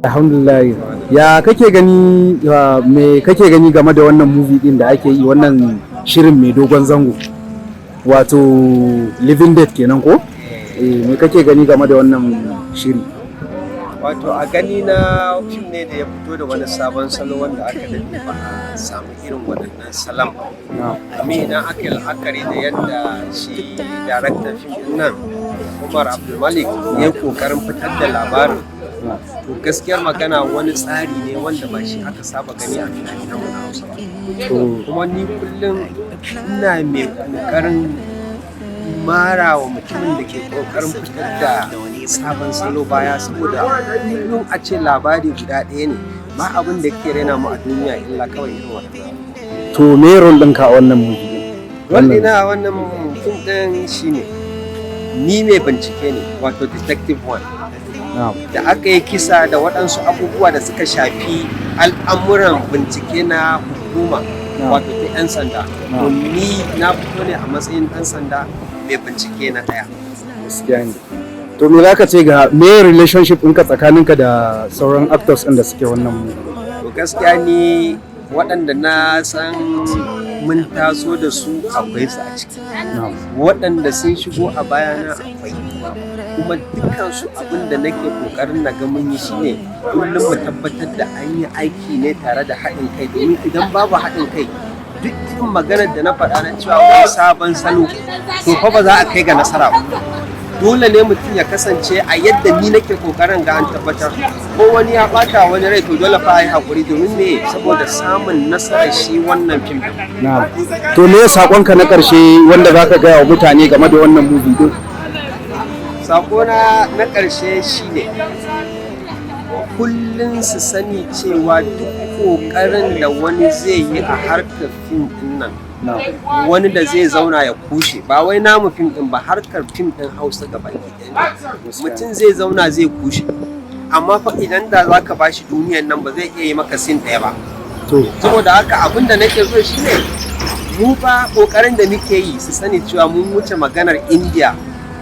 Alhamdulillah. Ya kake gani, me kake gani game da wannan movie din da ake yi, wannan shirin mai dogon zango? Wato Living Dead kenan ko? Eh, me kake gani game da wannan shiri? Wato a gani na, fim ne da ya fito da wani sabon salo wanda aka daɗe ba a samu irin waɗannan salon ba. Domin idan aka yi la'akari da yadda shi daraktan fim ɗin nan, Umar Abdulmalik, ya yi ƙoƙarin fitar da labarin, to gaskiyar magana wani tsari ne wanda ba shi aka saba gani a fina-finan mu na Hausa ba. Kuma ni kullum ina mai ƙoƙarin mara wa mutumin da ke ƙoƙarin fitar da sabon salo baya, saboda kullum a ce labari guda ɗaya ne, ba abin da ke raina mu a duniya illa kawai irin wannan. To, me role ɗinka a wannan movie din? Role ɗina a wannan fim ɗin shine ni mai bincike ne, wato detective one. Da aka yi kisa da waɗansu abubuwa da suka shafi al'amuran bincike na hukuma, wato ta 'yan sanda. To, ni na fito ne a matsayin ɗan sanda mai bincike na ɗaya. Gaskiya ne. To, me zaka ce ga me relationship ɗinka tsakaninka da sauran actors ɗin da suke wannan movie? To, gaskiya ni waɗanda na san mun taso da su akwai su a ciki. Waɗanda sun shigo a bayana akwai. Kuma dukansu abin da nake ƙoƙarin na ga mun yi shine kullum mu tabbatar da an yi aiki ne tare da haɗin kai, domin idan babu haɗin kai, duk irin maganar da na faɗa na cewa wani sabon salo, to fa ba za a kai ga nasara ba. Dole ne mutum ya kasance a yadda ni nake kokarin ga an tabbatar ko wani ya bata wani rai, to dole fa a yi hakuri. Domin me? Saboda samun nasarar shi wannan fim din. Na'am. To, me sakonka na ƙarshe wanda zaka gaya wa mutane game da wannan movie din? Sakona na ƙarshe shine kullum su sani cewa duk ƙoƙarin da wani zai yi a harkar fim din nan, wani da zai zauna ya kushe, ba wai namu fim din ba, harkar fim din Hausa gaba ɗaya, mutum zai zauna zai kushe, amma fa idan da za ka bashi duniyan nan, ba zai iya yi maka scene ɗaya ba. Saboda haka abin da nake so shine mu fa ƙoƙarin da muke yi, su sani cewa mun wuce maganar India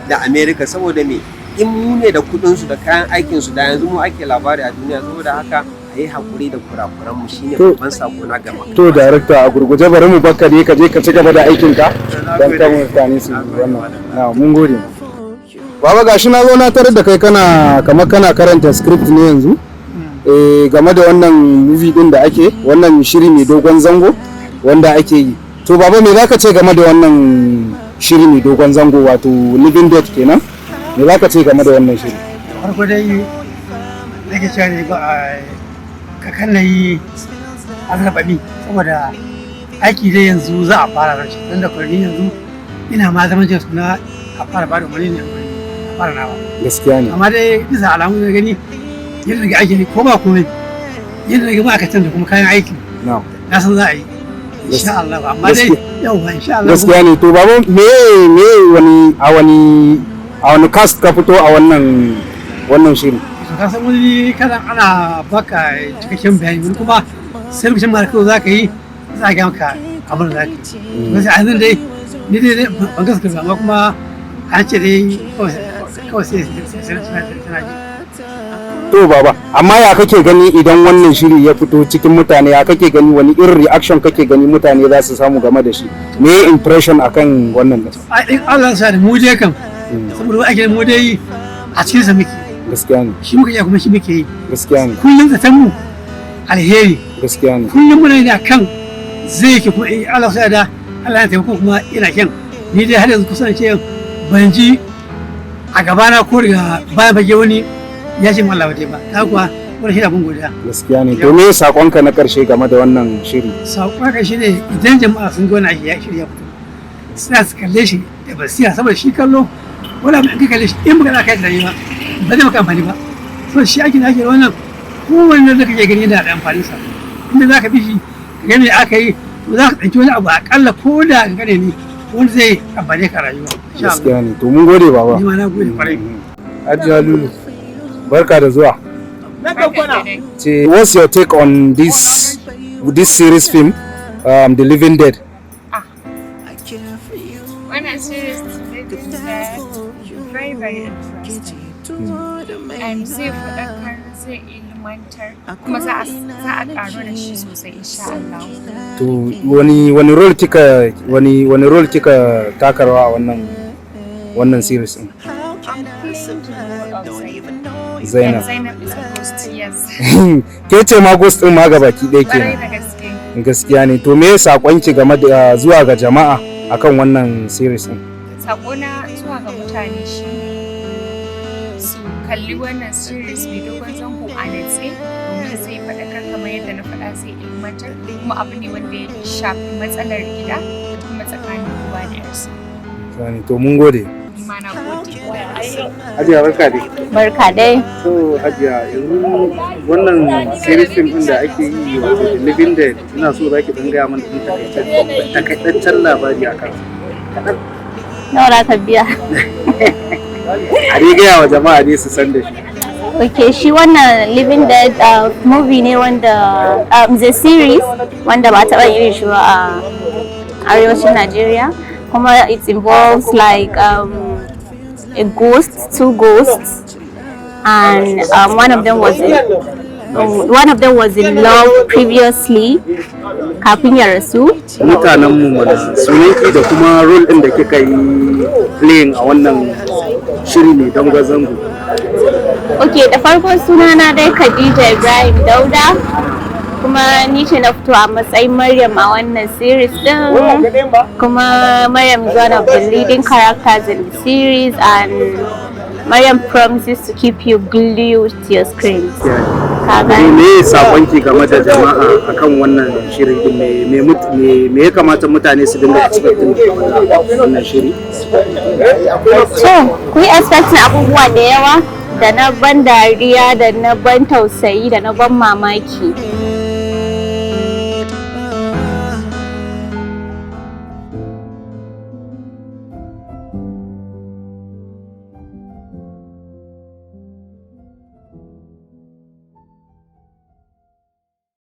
da America. Saboda me? In mu ne da kuɗinsu da kayan aikinsu, da yanzu mu ake labari a duniya. Saboda haka a yi haƙuri da kurakuran mu, shine babban sako na gama. To, director, a gurguje bari mu bakka ne ka je ka ci gaba da aikinka don kan mutane su wannan. Na mun gode. Baba, gashi na zo na tarar da kai kana kamar kana karanta script ne yanzu. Eh, game da wannan movie din da ake, wannan shiri mai dogon zango wanda ake yi. To baba, me zaka ce game da wannan shiri mai dogon zango, wato Living Dead kenan? Me zaka ce game da wannan shiri? Farko dai nake cewa ne ba kakan na yi azarbaɓi, saboda aiki dai yanzu za a fara rashi don da kwarni yanzu ina ma zaman jin suna a fara ba da umarni ne a fara nawa. Gaskiya ne. Amma dai bisa alamu na gani, yadda daga aiki ne ko ba komai, yadda daga ma'aikatan da kuma kayan aiki, na san za a yi insha Allah, amma dai yauwa, insha Allah. Gaskiya ne. To baba, me wani a wani cast ka fito a wannan shiri? To, ka san wani kalan ana baka cikakken bayani, wani kuma sai lokacin ma kawai za ka yi, za a ga maka abin da za ka yi. Wasu a yanzu dai ni dai ban gaskata ba, amma kuma an ce dai kawai sai na ji. To baba, amma ya kake gani idan wannan shiri ya fito cikin mutane? Ya kake gani, wani irin reaction kake gani mutane za su samu game da shi? Me impression akan wannan din? A in Allah ya sa da mu je kan, saboda ake mu dai a cikin sa muke. Gaskiya ne. Shi muka iya kuma shi muke yi. Gaskiya ne. Kullum zaton mu alheri. Gaskiya ne. Kullum muna yi kan zai yake, kuma in Allah ya da Allah ya taimako kuma ina kyan. Ni dai har yanzu kusan ce ban ji a gabana ko daga bayan fage wani ya ce Allah ba ba ta kuwa wani shi abin godiya. Gaskiya ne. To, me sakonka na karshe game da wannan shiri? Saƙon ka shi ne idan jama'a sun ga wani aiki ya shirya fito, suna su kalle shi da basira, saboda shi kallo wani abu in ka kalle shi in baka za ka yi tunani ba, ba zai maka amfani ba. Saboda shi aikin da ake wannan, kowanne da kake gani yana da amfaninsa. Inda za ka bi shi ka ga me aka yi, to za ka tsinci wani abu akalla ko da gane ne wanda zai amfane ka a rayuwa insha Allah. Gaskiya ne. To, mun gode baba. Ni ma na gode kwarai. Hajiya Lulu, barka da zuwa. Ce, what's your take on this series film, The Living Dead? Wannan series Living Dead, very very interesting and zai faɗakar, zai ilmantar. ilmantar, kuma za a ƙaru da shi sosai insha Allah. To, wani role kika taka rawa a wannan series din? I'm playing the role of Zainab. Zainab. And Zainab is a ghost, yes. Ke ce ma ghost din ma gabaki ɗaya Ƙwarai kenan? Da gaske. Gaskiya ne. To, me sakonki game da zuwa ga jama'a akan wannan series din? Sakona zuwa ga mutane shi su kalli wannan series mai dogon zango a natse, domin zai faɗakar, kamar yadda na faɗa, zai ilmantar, kuma abu ne wanda ya shafi matsalar gida da kuma tsakanin uba da yarsa. Sani, to mun gode. Ni ma na gode. Hajiya, barka dai. Barka dai. So Hajiya, yanzu wannan series film din da ake yi, wato The Living Dead, ina so zaki dan gaya mana ɗan takaitaccen labari akan sa. Nawa za ka biya? A dai gaya wa jama'a dai su san da shi. Ok, shi wannan Living Dead movie ne wanda the series wanda ba taɓa irin shi ba a arewacin Najeriya. Kuma it involves like a ghost, two ghosts, and one of them was in love previously kafin ya rasu. Mutanen mu mana sunanki da kuma role din da kika yi playing a wannan shiri ne don zango. Ok, da farko sunana dai Khadija Ibrahim Dauda, kuma ni ce na fito a matsayin Maryam a wannan series din. Kuma Maryam is one of the leading characters in the series, and Maryam promises to keep you glued to your screens. Ka To, gane? me sakonki game da jama'a akan wannan shirin din? Me ya kamata mutane su dinga expecting game da wannan shiri? To, ku yi expecting abubuwa da yawa, da na ban dariya, da na ban tausayi, da na ban mamaki.